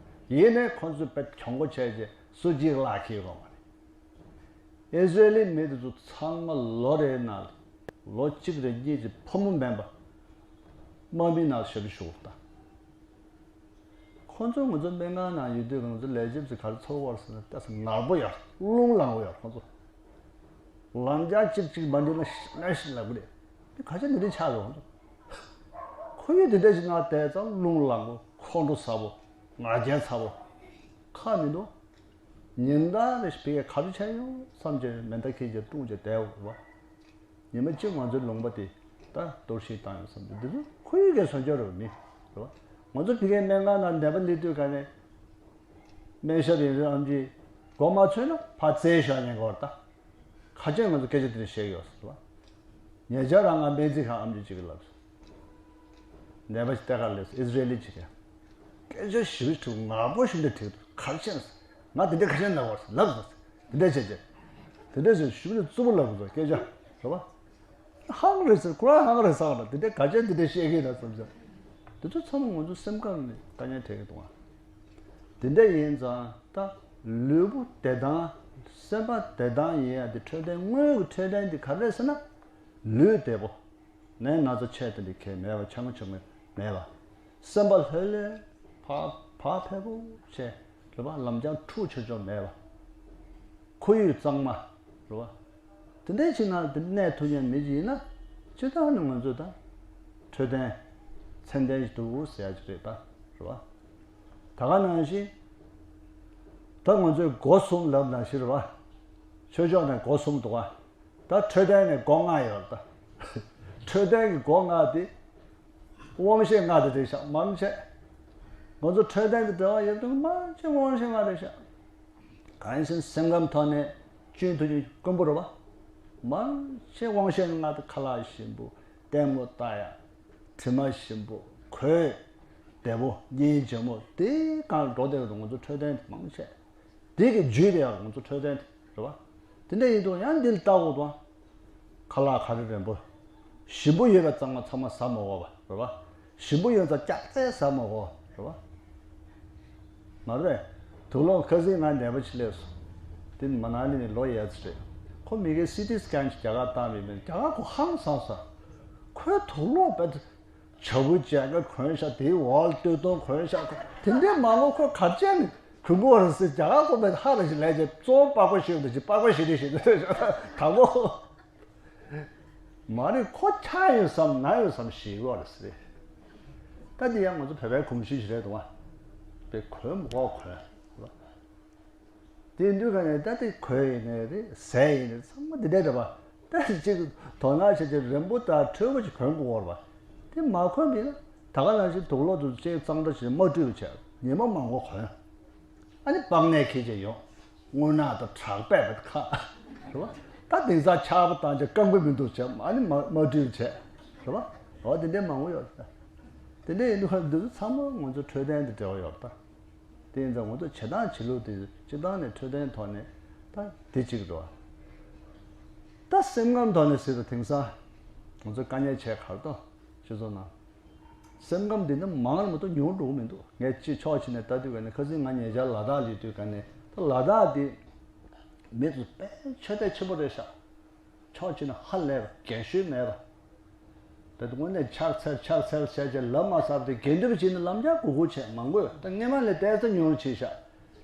ཡིན་ནའི་ཁོ་ཚོས་དཔེ་གྱོང་པོ་བྱས་རྗེས་སུ་གཅིག་བརླག་གི་ཡོད་མ་རེད། ཨི་སི་རེལ་ལི་མི་དེ་ཚོ་ཚང་མ་ལོ་རེའི་ནང་ལ་ལོ་གཅིག་རེ་གཉིས་ཀྱི་ཕོ་མོ་མིན་པ། དམག་མིའི་ནང་ཞབས་ཞུ་ཞུ་གི་ཡོད་ད། ཁོ་ཚོ་ང་ཚོ་སྨན་ཁང་ནང་ཡོད་དུས་ང་ཚོ་ལས་བྱེད་ཚོས་ག་རེ་ཚོར་བ་རེད་ཟེར་ན་ལྟས་སུ་ངར་པོ་ཡོད། རླུང་ལངས་པོ་ཡོད་ཁོ་ཚོ། ལམ་རྒྱག་གཅིག་གཅིག་མ་འགྲིག་ན་ཤི་ན་ཤི་ལབ་གི་རེད། འདི་ག་ཆ་འདི་འདྲ་ཆགས་ཡོད་ཁོ་ཚོ། ཁོར་ཡུག་འདི་འདྲ་ཞིག་ནང་བསྡད་ཙང་རླུང་ལངས་པོ་ཁོང་ཁྲོ་ཚ་པོ་ང་རྒྱལ་ཚ་པོ་ཁག་མི་འདུག་ཉིན་ལྟར་རེ་ཞིག་བི་ག་རེ་བྱས་ཡོང་བསམ་བྱས་མེ་མདའ་འཁྱེར་བྱས་བཏུང་བྱས་བསྡད་ཡོད་རེད་བ། ཉི་མ་གཅིག་ང་ཚོའི་ལུང་པ་དེ་ད་གཏོར་བཤིག་བཏང་ཡོད་བསམ་དུས་འདི་ཚོ་ཁོར་ཡུག་གི་བཟོ་བཅོས་རེད་མི་རེད་བ། ང་ཚོ་ཕ་གིའི་སྨན་ཁང་ནང་ནད་པ་སླེབས་དུས་ག་ནས་སྨན་ཞབས་ཡིན་རེད་ཨམ་ཆི་མགོ་མ་ཚོས་ན་ཕར་རྩེད་ཤོར་ཉེན་ཁ་ཡོད་རེད་ད། ཁ་ཆེ་ང་ཚོ་སྐད་ཆ་དེ་འདྲ་བཤད་ཀྱི་ཡོད་ཟེར་བ། ཉེ་ཆར་རང་ང་སྨན་རྩིས་ཁང་ཨམ་ཆི་གཅིག་གིས་ལབ་སོང་། ནད་པ་ཞིག་གཏན་ཁ་སླེབས་སོང་ཨི་སི་རེལ་ལི་ཅིག་གིས། སྐད་ཆ་ཞིབ་ཞིབ་དྲིས་ངར་པོ་ཞིག་འདྲ་དྲིས་འདུག་ག་རེ་བྱས་ན་ཟེར། ང་དེ་འདྲ་ག་རེ་ན་བར་ལབ་སོང་། དེ་འདྲ་བྱས་བྱས། དེ་འདྲ་བྱས་ཞུ་ནས་རྩུབ་པོ་ལབ་དགོས་སོང་སྐད་ཆ་རེད་བ། ཧང་རེད་ཟེར་ཁོ་རང་ཧང་རེད་ཟེར་ན་དེ་འདྲ་ག་ཅན་དེ་འདྲ་བཤད་ཀྱི་ཡིན་ན་བསམ་ས། དེ་ཚོ་ཚང་མ་ང་ཚོ་སེམས་ཁམས་ནས་དཀའ་ངལ་འཕྲད་ཀྱི་འདུག་ཨ། དེ་འདྲ་ཡིན་ཙང་ད་ལུས་པོ་བདེ་ཐང་སེམས་པ་བདེ་ཐང་ཡིན་ཡ་དེ་འཕྲོད་བསྟེན་དངོས་ཀྱི་འཕྲོད་བསྟེན་དེ་ག་རེ་རེད་ཟེར་ན། ལུས་བདེ་པོ། ནད་ན་ཚ་ཆེ་དེ་འདྲ་གང་མེད་པ་ཆང་ཆུང་མེད་མེད་པ། སེམས་པ་ལྷོད་ལྷོད། བག་བག་ཕེབས་པོ་བྱས་རེད་པ། ལམ་རྒྱང་འཁྲུག་ཆོག་ཆོག་མེད་པ། ཁོར་ཡུག་གཙང་མ་རེད་པ། དེ་འདྲ་ཞིག་ནང་དེ་གནས་ཐུབ་མཁན་མི་ཞིག་ཡིན་ན་སྤྱིར་བཏང་ནས་ང་ཚོས་ད་འཕྲོད་བསྟེན་ཚད་ལྡན་ཞིག་འདུག་ཟེར་ཡ་ཅིག་རེད་ད་རེད་པ། ད་ག་ནང་བཞིན་ད་ང་ཚོས་སྒོ་གསུམ་ལབ་ནང་བཞིན་རེད་པ། ཆོས་ཕྱོགས་ནས་སྒོ་གསུམ་འདུག་པ། ད་འཕྲོད་བསྟེན་ནས་སྒོ་ལྔ་ཡོད་རེད་ད། འཕྲོད་བསྟེན་གྱི་སྒོ་ལྔ་དེ། དབང་ཤེས་ལྔ་དེ་རེད་ཤག་མང་ཆེ། ང་ཚོ་འཕྲོད་བསྟེན་གྱི་འབྲེལ་བ་ཡོད་དུས་མང་ཆེ་དབང་ཤེས་ལྔ་རེད་ཤག་གང་ཡིན་ཟེར་ན་སེམས་ཁམས་ཐོག་ནས་སྐྱོན་ཐུབ་རྒྱུ་དཀོན་པོ་རེད་པ། མང་ཆེ་དབང་ཤེས་ལྔ་དེ་ཁ་ལག་ཞིམ་པོ་ལྟད་མོ་ལྟ་ཡ། དྲི་མ་ཞིམ་པོ་གོས་བདེ་པོ་གཉེན་འཇམ་པོ་དེ་གང་འགྲོ་བསྡད་ཡོད་དུས་ང་ཚོ་འཕྲོད་བསྟེན་དེ་མང་ཆེ། དེ་གི་རྒྱུད་དེ་ཡང་ང་ཚོ་འཕྲོད་བསྟེན་རེད་པ། དེ་འདྲ་ཡིན་དུས་ཡང་འདི་ལ་ལྟ་དགོས་དང་། ཁ་ལག་ག་རེ་རན་པོ། ཞིམ་པོ་ཡོད་པ་གཙང་མ་ཚང་མ་ཟ་མ་དགོས་པ་རེད་པ། ཞིམ་པོ་ཡོད་ཙང་ལྕགས་ཚད་ཟ་མ་དགོས་པ་རེད་པ། མ་རེད། དུག་སློང་ཁ་སང་ང་ནད་པ་ཅིག་སླེབས་སོང་། དེ་མ་ན་ལི་ནས་ལོ་ཡས་ཚོ་རེད། ཁོ་མི་གའི་སི་ཊི་སི་ཀེན་ཞིག་རྒྱ་གར་བཏང་བས་མིན་རྒྱ་གར་ཁོ་ཧང་སངས་སོང་། ཁོའི་དུག་སློང་དཔེ། བྱ་བུ་བྱ་དགའ་གོན་ཤག་དེའི་འོག་ལ་སྟོད་ཐུང་གོན་ཤག་དེ་འདྲའི་མང་པོ་ཁོས་ག་རེ་བྱས་ནས་གོན་གྱི་ཡོད་རེད་ཟེར། རྒྱ་གར་ཁོ་པས་ཧ་ལས་ཤིག་ལས་བྱས་གཙོ་བོ་པགས་པ་བཤུས་འདུག་ཅིག་པགས་པ་བཤུས་རེད་ཞེས་འདུག་དང་པོ། མ་རེད་ཁོ་ཆགས་ཡོད་བསམ་ན་ཡོད་བསམ་ཞིག་ཡོད་རེད་ཟེར། ད་འདི་ཡང་ང་ཚོ་བོད་པའི་གོམས་གཤིས་ཤིག་རེད་འདུག་བ། དཔེ་གོན་མི་དགོས་གོན། དེ་དུས་ག་ནས་ད་དེ་གོས་ཡིན་ནའི་རེད་ཟས་ཡིན་ནའི་ཚང་མ་འདི་འདྲ་རེད་པ། ད་ཅིག་དོ་སྣང་བྱེད་ཀྱི་རན་པོ་དང་འཕྲོད་པོ་ཅིག་གོན་དགོས་པ། དེ་མ་གོན་པ་ཡིན་ན་ད་ག་ནང་བཞིན་དུག་སློག་དུ་ཅིག་གཙང་སྦྲ་བྱེད་མ་བཀྲུས་པ་བྱས་ཉི་མ་མང་པོ་གོན། ཨ་ནི་པགས་ནད་འཁྱེར་བྱས་ཡོང་ རྔུལ་ནག་དང་དྲག་པས་པ་ཁ། རེད་བ། ད་དེང་སང་ཆར་པ་བཏང་བྱས་སྐམ་གི་མི་འདུག་བྱས་ཨ་ནི་མ་མ་བཀྲུས་བྱས། རེད་བ། འོ་དེ་འདྲའི་མང་པོ་ཡོད་རེད། དེ་འདྲ་ཡིན་དུས་ཁ་འདི་ཚོ་ཚང་མ་ང་ཚོ་འཕྲོད་བསྟེན་དང་འབྲེལ་བ་ཡོད་རེད་ད། དེ་ཡིན་ཙང་ང་ཚོ་བྱེད་སྟངས་བྱེད་ལུགས་དེ་སྤྱིར་བཏང་ནས་འཕྲོད་བསྟེན་ཐོག་ནས་ད་དེ་གཅིག་རེད་བ། ད་སེམས་ཁམས་ཐོག་ནས་ཟེར་དུས་དེང་སང་ང་ཚོ་དཀའ་ངལ་ཆེ་གར་ཏོ་སྤྱི་ཚོགས་ནང་། སེམས་ཁམས་འདི་ནི་མང་ལ་མ་གཏོགས་ཉུང་འགྲོ་གི་མི་འདུག་ངས་ཅིག་ཕྱོགས་ཕྱིན་ནས་ལྟ་དུས་ག་ནས་ཁ་སང་ང་ཉེ་ཆར་ལ་དྭགས་སླེབས་དུས་ག་ནས་ད་ལ་དྭགས་འདི་མི་ཚོ་དཔེ་ཆ་ཚད་ཆེན་པོ་རེད་ཤག་ཕྱོགས་ཕྱིན་ནས་ཧ་ལས་པ་རྒན་ཤོས་མེད་པ། ད་དུང་དངོས་གནས་ཕྱག་འཚལ་ཕྱག་འཚལ་བྱས་བྱས་ལབ་མ་ཚར་དེ་དགེ་འདུན་པ་ཅིག་ནི་ལམ་རྒྱག་གུ་གུ་བྱས་མང་པོ་ཡོད་ད་སྔས་མ་ལས་ཏོག་ཙམ་ཉུང་རུ་ཕྱིན་ཤག་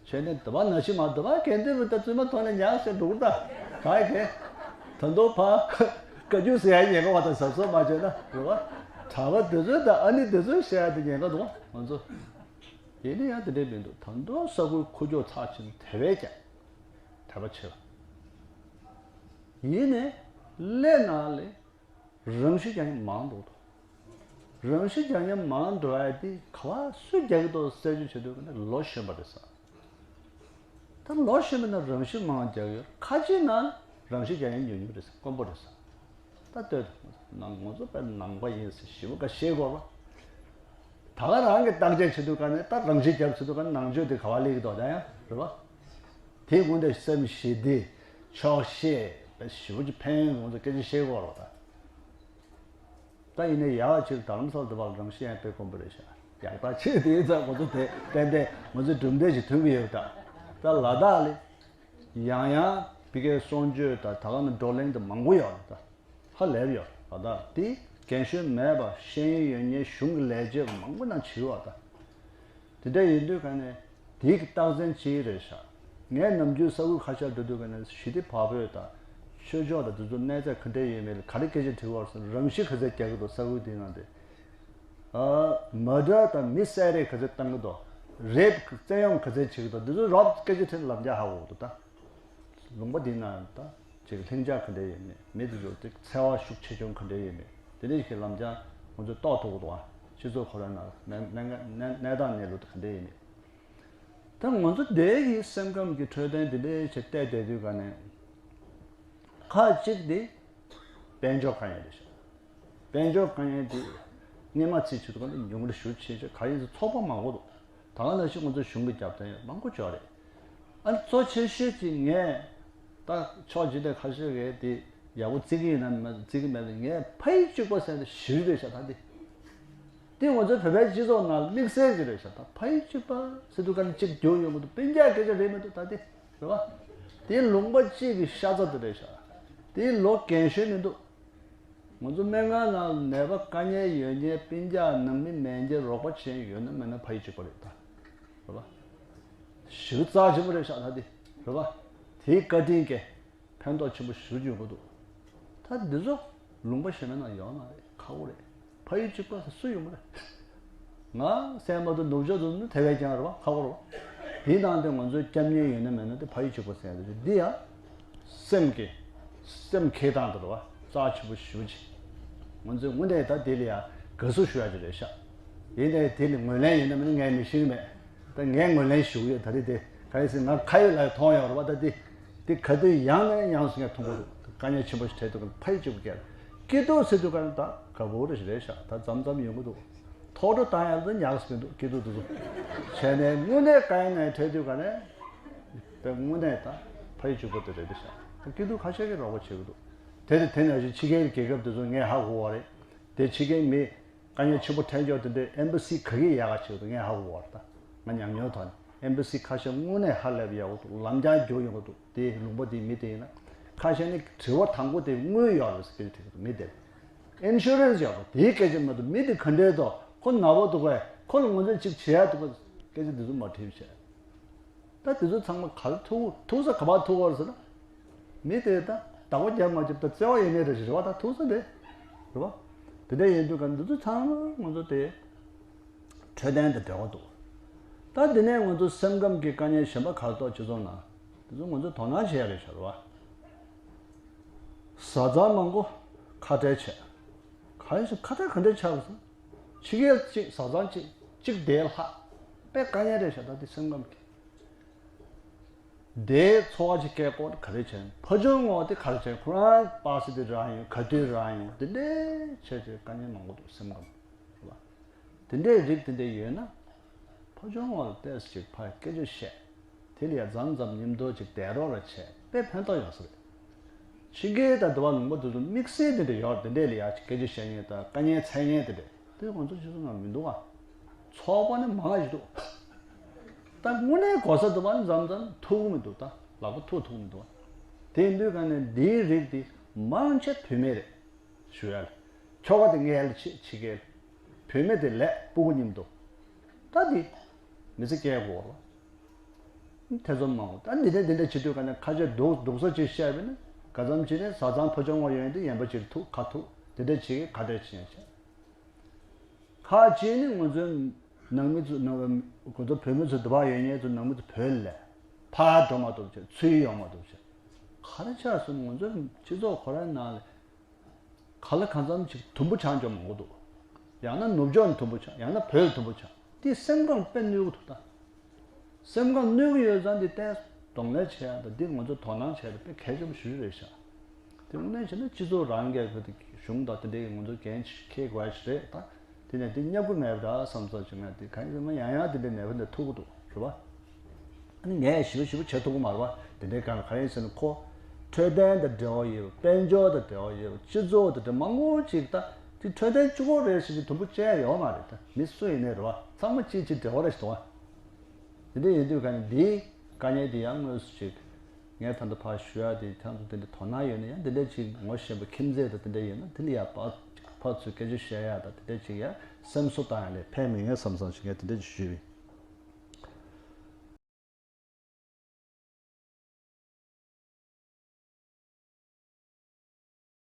བྱས་ནས་དུ་བ་ན་ཕྱི་མ་དུ་བ་གལ་ཏེ་བུ་ད་བཙུན་མ་ཐོན་ནས་ཉག་ཟེར་འགྲོ་གི་ད་ག་ཡི་གེ་ད་མདོ་ཕ་བཀའ་བརྒྱུད་ཟེར་ཡ་ཉེན་ཁ་བ་དང་ཟབ་ཟབ་མ་བྱས་ན་རེད་བ། གྲྭ་པ་དེ་ཚོས་ད་ཨ་ནི་དེ་ཚོས་བཤད་ཡ་དེ་ཉེན་ཁ་འདུག་བ་ང་ཚོ། ཡིན་ན་ཡང་དེ་འདྲས་མི་འདུག་ད་མདོ་ས་ཁུལ་ཁུག་ཀྱོག་ཚགས་ཆེན་དེ་བས་ཀྱང་དད་པ་ཆེ་བ། ཡིན་ནས་སླད་ནང་ལས། རང་ཤི་རྒྱག་མཁན་མང་འགྲོ་འདུག་རང་ཤི་རྒྱག་མཁན་མང་འགྲོ་ཡ་དེ་ག་བ་སུས་རྒྱག་གི་འདུག་གསལ་བརྗོད་བྱེད་དུས་ཀ་ནས་ལོ་གཞོན་པ་རེད་ས། ད་ལོ་གཞོན་པ་ན་རང་ཤི་མང་རྒྱག་ཡོད་ཁ་ཅིག་ན་རང་ཤི་རྒྱག་མཁན་ཉུང་ཉུང་རེད་ས་དཀོན་པོ་རེད་ས། ད་ལྟོས་དང་ང་ཚོ་དཔེ་ནང་པ་ཡིན་ཟེར་ཞིབ་པོ་ག་ཤེས་དགོས་པ། ད་ག་རང་གི་བརྟག་དཔྱད་བྱེད་དུས་ཀ་ནས་ད་རང་ཤི་རྒྱག་བྱེད་དུས་ཀ་ནས་ནང་ཆོས་དེ་ག་བ་སླེབས་ཀྱི་འདུག་ད་ཡང་རེད་བ། དེའི་སྒང་དེ་སེམས་ཞི་བདེ། ཆོག་ཤེས། ཞི་བོ་ཅིག་ཕན་ཡོན་ངོ་ཚ་སྐད་ཆ་བཤད་དགོས་རེད་ད། ད་ཡིན་ནའི་ཡག་ཕྱིར་དྷ་རམ་ས་ལ་དུ་བ་ལ་རང་ཤི་ཡང་དཔེ་དཀོན་པོ་རེད་ཤག་ཡག་ཐག་ཆོད་དེ་ཡིན་ཙང་ང་ཚོ་དེ་ཏན་ཏན་ང་ཚོའི་གྲུབ་འབྲས་ཅིག་ཐོན་གི་ཡོད་ད། ད་ལ་དྭགས་ལ་ཡང་ཡང་བི་ཀའི་གསུང་ཆོས་ད་ད་ག་ནང་བགྲོ་གླེང་དུ་མང་པོ་ཡོད་རེད་ད། ཧ་ལས་པ་ཡོད་ད་ད་དེ་རྒན་གཞོན་མེད་པ་ཤེས་ཡོན་ཡོད་མཁན་གཞུང་གི་ལས་བྱེད་མང་པོ་ནང་བྱེད་པ་ད། དེ་འདྲ་ཡིན་དུས་ག་ནས་དེའི་གི་རྟགས་མཚན་ཅི་རེད་ཤག་ངས་ནམ་རྒྱུན་ས་ཁུལ་ཁ་ཤས་འགྲོ་དུས་ག་ནས་ཞི་བདེ་བག་ཕེབས་དང་ཆོས་ཕྱོགས་དང་དེ་ཚོ་གནས་ཚད་ག་འདྲ་ཡོད་མེད་ལ་ག་རེ་སྐད་ཆ་དྲི་བར་སོང་རང་ཤི་ག་ཚད་རྒྱག་གི་འདུག་ས་ཁུལ་དེའི་ནང་དེ། མ་འདྲ་དང་མི་བསད་རེས་ག་ཚད་བཏང་གི་འདུག་རེབ་བཙན་གཡེམ་ག་ཚད་བྱེད་ཀྱི་འདུག་འདི་ཚོ་རོབ་སྐད་ཆ་དྲིས་ལབ་རྒྱག་ཧ་གོ་གི་འདུག་ད། ལུང་པ་འདི་ན་ད་ཅིག་ལྷིང་འཇགས་ག་འདྲ་ཡོད་མེད་མི་དེ་ཚོ་ཅིག་འཚེ་བ་ཤུགས་ཆེ་ཆུང་ག་འདྲ་ཡོད་མེད་དེ་འདྲ་ཞིག་ལམ་སང་ང་ཚོས་རྟོགས་ཐུབ་ཀྱི་འདུག་ཨ། སྤྱི་ཚོགས་ཁོ་རང་ནང་གནས་གནས་གནས་གནས་སྟངས་གནས་ལུགས་དེ་ག་འདྲ་ཡོད་མེད། ད་ང་ཚོ་འདི་གི་སེམས་ཁམས་ཀྱི་འཕྲོད་བསྟེན་འདི་འདྲ་ཞིག་བལྟས་བསྡད་དུས་ག་ནས་ཁག་ཅིག་དེ་དཔལ་འབྱོར་དཀའ་ངལ་རེད་ཤག་དཔལ་འབྱོར་དཀའ་ངལ་དེ་སྔས་མ་ཚིག་ཆུ་ཚོད་ག་ནས་ཉུང་རུ་ཞུ་ཆེ་ཆེ་ག་ཡིན་ཚེ་ཚོགས་པ་མང་པོ་འདུག་ད་ག་ནང་བཞིན་ང་ཚོ་གཞུང་གི་རྒྱབ་རྟེན་ཡོད་མང་པོ་ཅིག་ཡོད་རེད། ཨ་ནི་གཙོ་ཆེ་ཤོས་ཅིག་ངས་ད་ཕྱོགས་ཅིག་དེ་ཁ་ཤས་ཀྱིས་དེ་ཡག་པོ་བརྩི་གི་ཡིན་ན་མ་བརྩི་གི་མེད་ན་ངས་ཕ་ཡུལ་གཅིག་པ་ཟེར་ནས་ཞུ་རེད་ཤག་ད་དེ། དེ་ང་ཚོའི་བོད་པའི་སྤྱི་ཚོགས་ནང་དམིགས་བསལ་གྱི་རེད་ཤག་ད་ཕ་ཡུལ་གཅིག་པ་ཟེར་དུས་ག་ནས་གཅིག་རྒྱུགས་ཡོང་གི་འདུག་སྤུན་ཀྱག་སྐད་ཆ་རེད་མི་འདུག་ད་དེ་རེད་བ། དེ་ལུང་པ་གཅིག་གི་ཤ་ཚ་དེ་རེད་ཤག་དེ་ལོ་རྒན་གཞོན་མི་འདུག་ང་ཚོ་སྨན་ཁང་ནང་ནད་པ་དཀའ་ངལ་ཡོད་མཁན་སྤུན་ཀྱག་ནང་མི་མེད་མཁན་རོགས་པ་བྱེད་མཁན་ཡོད་ན་མེད་ན་ཕ་ཡུལ་གཅིག་པ་རེད་ད། རེད་བ། ཞེ་པོ་རྩ་ཆེན་པོ་རེད་ཤག་ད་དེ་རེད་བ། དེའི་བཀའ་དྲིན་གྱིས་ཕན་ཐོགས་ཆེན་པོ་ཞེ་པོ་ཡོང་གི་འདུག་ད་འདི་ཚོ་ལུང་པ་གཞན་པའི་ནང་ཡོད་མ་རེད་ཁག་པོ་རེད། ཕ་ཡུལ་གཅིག་པ་སུ་ཡོང་གི་རེད། ང་སྲས་མོ་དང་ནུབ་ཕྱོགས་དུ་ནི་དེ་བས་ཀྱང་རེད་བ་ཁག་པོ་རེད་བ། དེའི་ནང་དུ་ང་ཚོའི་སྐྱབས་གནས་ཡོད་ན་མེད་ན་དེ་ཕ་ཡུལ་གཅིག་པ་ཟེར་ཡ་དེ་འདི་ཡང་སེམས་ཀྱི་སེམས་ཁེ་སྟངས་དེ་རེད་བ་རྩ་ཆེན་པོ་ཞེ་པོ་ཅིག་ང་ཚོས་དངོས་གནས་ད་དེ་ལ་ཡང་དགའ་བསུ་ཞུ་ཡ་ཅིག་རེད་ཤག་ཡིན་ནའི་དེ་ལ་ངོས་ལེན་ཡོད་ན་མེད་ན་ངས་མི་ཤེས་གི་མེད། ད་ངས་ངོས་ལེན་ཞུ་གི་ཡོད་ད་རེས་དེ་ག་རེ་ཟེར་ང་ཁ་ཡོད་ལག་ཡོད་མཐོང་ཡོད་རེད་བ་ད་དེ། དེ་ག་དུས་ཡང་ནས་ཡང་སུ་ངས་མཐོང་གི་འདུག་དཀའ་ངལ་ཆེན་པོ་ཞིག་འཕྲད་འདུག་ག་ཕ་ཡུལ་གཅིག་པུ་སྐྱེལ། སྐྱིད་སྡུག་ཟེར་དུས་ག་ནས་ད་དགའ་པོ་རེ་ཞིག་རེད་ཤག་ད་མཚམས་མཚམས་ཡོང་གི་འདུག་ཐོག་འགྲོ་བཏང་ཡག་ད་ཉག་ཟིག་མི་འདུག་སྐྱིད་སྡུག་དེ་ཚོ། བྱས་ནས་དངོས་གནས་དཀའ་ངལ་འཕྲད་དུས་ག་ནས་དེ་དངོས་གནས་ད་ཕ་ཡུལ་གཅིག་པུ་དེ་རེད་ཤག་ད་སྐྱིད་སྡུག་ཁ་ཤས་ཀྱིས་རོགས་པ་བྱེད་གི་འདུག་དེ་དེ་དེ་ནང་བཞིན་ཕྱི་རྒྱལ་རྒྱལ་ཁབ་དེ་ཚོ་ངས་ཧ་གོ་བ་རེད། དེ་ཕྱི་རྒྱལ་མི། དཀའ་ངལ་ཆེན་པོ་འཕྲད་ཀྱོག་དེ་འདྲའི་ཨེམ་བྷ་སི་ག་གིས་ཡག་ག་བྱེད་འདུག་ངས་ཧ་གོ་བར་ད། ང་ཉམས་མྱོང་ཐོག་ནས་ཨེམ་བྷ་སི་ཁ་ཤས་དངོས་གནས་ཧ་ལས་པ་ཡག་པོ་འདུག་ལམ་རྒྱག་རྒྱུ་ཡོང་གི་འདུག་དེ་ལུང་པ་དེའི་མི་དེ་ཡིན་ན། ཁ་ཤས་ནི་དྲི་བ་དང་པོ་དེ་དངུལ་ཡོད་རེད་ཟེར་གྱི་འདུག་མི་དེ། ཨིན་ཤུ་རན་སི་ཡོད་པ་དེའི་སྐད་ཆ་མ་གཏོགས་མི་དེ་ག་འདྲས་འདུག་ཁོ་ན་བ་འདུག་གས་ཁོ་ལ་ངོས་འཛིན་ཅིག་བྱེད་ཡ་འདུག་གས་སྐད་ཆ་དེ་ཚོ་མ་དྲིས་བྱས། ད་དེ་ཚོ་ཚང་མ་ག་རེ་ཐུག་ཐུག་ས་ག་པར་ཐུག་པ་རེད་ཟེར་ན། མི་དེ་ད་བདག་པོ་རྒྱབ་མ་བརྒྱབ་ད་བརྩེ་བ་ཡོད་ནའི་རེད་རེད་བ་ད་ཐུག་ས་རེད། རེད་བ། དེ་འདྲ་ཡིན་དུས་ག་འདི་ཚོ་ཚང་མ་ང་ཚོ་དེ་འཕྲོད་བསྟེན་དང་འབྲེལ་བ་འདུག་ད་དེ་ནས་ང་ཚོ་སེམས་ཁམས་ཀྱི་དཀའ་ངལ་གཞན་པ་ག་རེ་འདུག་སྤྱི་ཚོགས་ནང་དེ་ཚོ་ང་ཚོ་དོ་སྣང་བྱེད་ཡ་རེད་ཤག་རེད་བ། བཟའ་ཚང་མང་པོ་ཁ་བྲལ་བྱས། ག་རེ་ཟེར་ཁ་བྲལ་ག་འདྲ་ཆགས་སོང་། ཕྱི་རྒྱལ་གཅིག་བཟའ་ཚང་གཅིག་གཅིག་བསྡད་ལྷག་དཔེ་དཀའ་ངལ་རེད་ཤག་ད་དེ་སེམས་ཁམས་ཀྱི། དེའི་ཚོར་བ་ཅིག་སྐྱེ་དགོས་ག་རེ་བྱས། ཕ་ཆུང་ངོ་དེ་ག་རེ་བྱས། ཁོ་རང་པ་སེ་དེ་རང་ཡིན། ག་དུས་རང་ཡིན། དེ་འདྲའི་བྱས་བྱས་དཀའ་ངལ་མང་པོ་འདུག་སེམས་ཁམས། རེད་པ། དེ་འདྲའི་རིགས་དེ་འདྲ་ཡོད་ན། ཕ་ཆུང་ངོ་ལ་ཏོག་ཙམ་ཅིག་ཕར་སྐད་ཆ་བཤད། དེ་ལ་ཡ་མཚམས་མཚམས་མཉམ་དུ་ཅིག་བསྡད་རོགས་ར་བྱས་དཔེ་ཕན་ཐོགས་ཡོང་ས་རེད། ཕྱི་རྒྱལ་དང་དེ་བ་ལུང་པ་དེ་ཚོ་དམིགས་བསལ་དེ་འདྲ་ཡོད་རེད། དེ་འདྲས་ལ་ཡ་ཅིག་སྐད་ཆ་བཤད་མཁན་དང་དཀའ་ངལ་འཚོལ་མཁན་དེ་འདྲས་དེ་ང་ཚོ་སྤྱི་ཚོགས་ནང་མི་འདུག་ག་ཚོགས་པ་ནི་མང་ང་ཞིག་འདུག་ད་དངོས་གནས་གོ་ས་དེ་བ་ནི་མཚམས་མཚམས་ཐུག་གི་མི་འདུག་ད་ལག་པ་ཐུག་ཐུག་མི་འདུག་དེ་ཡིན་དུས་ག་ནས་འདིའི་རིགས་དེ་མང་ཆེ་བུད་མེད་རེད། ཞུ་ཡ་ལ། ཁྱོ་ག་དེ་ངའི་ལ་ཆེ་ཆེ་གེ་ལ། བུད་མེད་དེ་ལས་སྤུ་གུ་མཉམ་དུ། ད་འདི། མི་ཚེ་སྐྱེལ་དགོས་རེད་པ། ཐེ་ཚོམ་མང་པོ། ད་འདི་འདྲ་འདི་འདྲ་བྱེད་དུས་ག་ནས་ཁ་ཆེ་སྡུག་སྡུག་ས་ཅིག་བཤད་པས་ན་ག་ཙམ་བྱས་ནས་བཟའ་ཚང་ཕ་ཆུང་ངོ་ཡོད་དེ་ཡན་པ་ཅིག་ཐུག་ཁ་ཐུག་དེ་འདྲ་བྱེད་ཀྱི་ཁ་བྲལ་བྱེད་ཡ་བྱས། ཁ་ཅིག་ནི་ང་ཚོའི་ནང་མི་ཚོ་ནང་ཁོ་ཚོ་བོད་མི་ཚོ་འདི་བ་ཡོད་མཁན་ཚོ་ནང་མི་ཚོ་བོད་ལ་ཕར་འགྲོ་མ་ཐུབ་བྱས། ཚུར་ཡོང་མ་ཐུབ་བྱས། ག་རེ་ཆགས་སོང་། ང་ཚོའི་སྤྱི་ཚོགས་ཁོ་རའི་ནང་ལ། ག་ལ་གང་འཚམ་ཅིག་དུམ་བུ་ཆགས་འཇོག་མང་པོ་འདུག་ཡང་ན་ནུབ་ཕྱོགས་ནས་དུམ་བུ་ཆགས། ཡང་ན་བོད་ལ་དུམ་བུ་ཆགས། དེ་སེམས་ཁམས་དཔེ་གནོད་གི་འདུག་ད། སེམས་ཁམས་གནོད་གི་ཡོད་ཙང་དེ་ཏན་གདོང་ལེན་བྱེད་ཡ་དང་དེ་ང་ཚོ་དོ་སྣང་བྱེད་ཡ་དེ་དཔེ་གལ་ཆེན་པོ་ཞེ་པོ་རེད་ཤག་དེ་དངོས་གནས་བྱས་ན་སྤྱི་ཚོགས་རང་སྒེར་གྱི་དེ་གཞུང་དང་དེ་འདྲའི་ང་ཚོ་འགན་འཁྱེར་དགོས་ཡ་ཞིག་རེད་ད། དེ་ནས་དེ་བསྙབ་གི་མེད་པ་འདྲ་བསམ་ཚོད་ཅིག་ང་དེ་གང་ཡིན་ཟེར་ན་ཡང་ཡང་དེ་འདྲའི་མེད་པ་འདྲ་ཐུག་གི་འདུག་རེད་པ། ཨ་ནི་ངས་ཞིབ་ཞིབ་བྱེད་ཐུབ་ཀྱི་མ་རེད་པ། དེ་འདྲའི་གང་ག་རེ་ཡིན་ཟེར་ན་ཁོ། འཕྲོད་བསྟེན་དང་འབྲེལ་བ་ཡོད། དཔལ་འབྱོར་དང་འབྲེལ་བ་ཡོད། སྤྱི་ཚོགས་དང་འབྲེལ་མང་པོ་ཅིག་ད། དེ་འཕྲོད་བསྟེན་གཅིག་པོ་རེད་ཟེར་གྱི་དུམ་བུ་བཅད་ཡོད་མ་རེད་ད། མི་སུ་ཡིན་ནའི་རེད་པ། ཚང་མ་གཅིག་གཅིག་འབྲེལ་བ་རེད་ཞེས་དང་། དེ་འདྲ་ཡིན་དུས་ག་ནས་འདིའི་དཀའ་ངལ་དེ་ཡང་དངོས་སུ་ཅིག་ངས་ད་ལྟ་ཕར་ཞུ་ཡ་དེ་ཁྱེད་ཚོ་དེ་འདྲ་དོ་སྣང་ཡོད་ན་ཡང་དེ་འདྲ་ཅིག་ངོ་ཤེས་པ་ཁྱིམ་མཚེས་དང་དེ་འདྲ་ཡོད་ན་དེ་ལ་ཡ་ཕར་ཕར་ཚུར་སྐད་ཆ་བཤད་ཡ་དང་དེ་འདྲ་ཅིག་ཡ་སེམས་གསོ་བཏང་ཡ་ལས་ཕན་མི་ངེས་བསམ་བསམ་ཞིག་ངས་དེ་འདྲ་ཅིག་ཞུས་པ་ཡིན།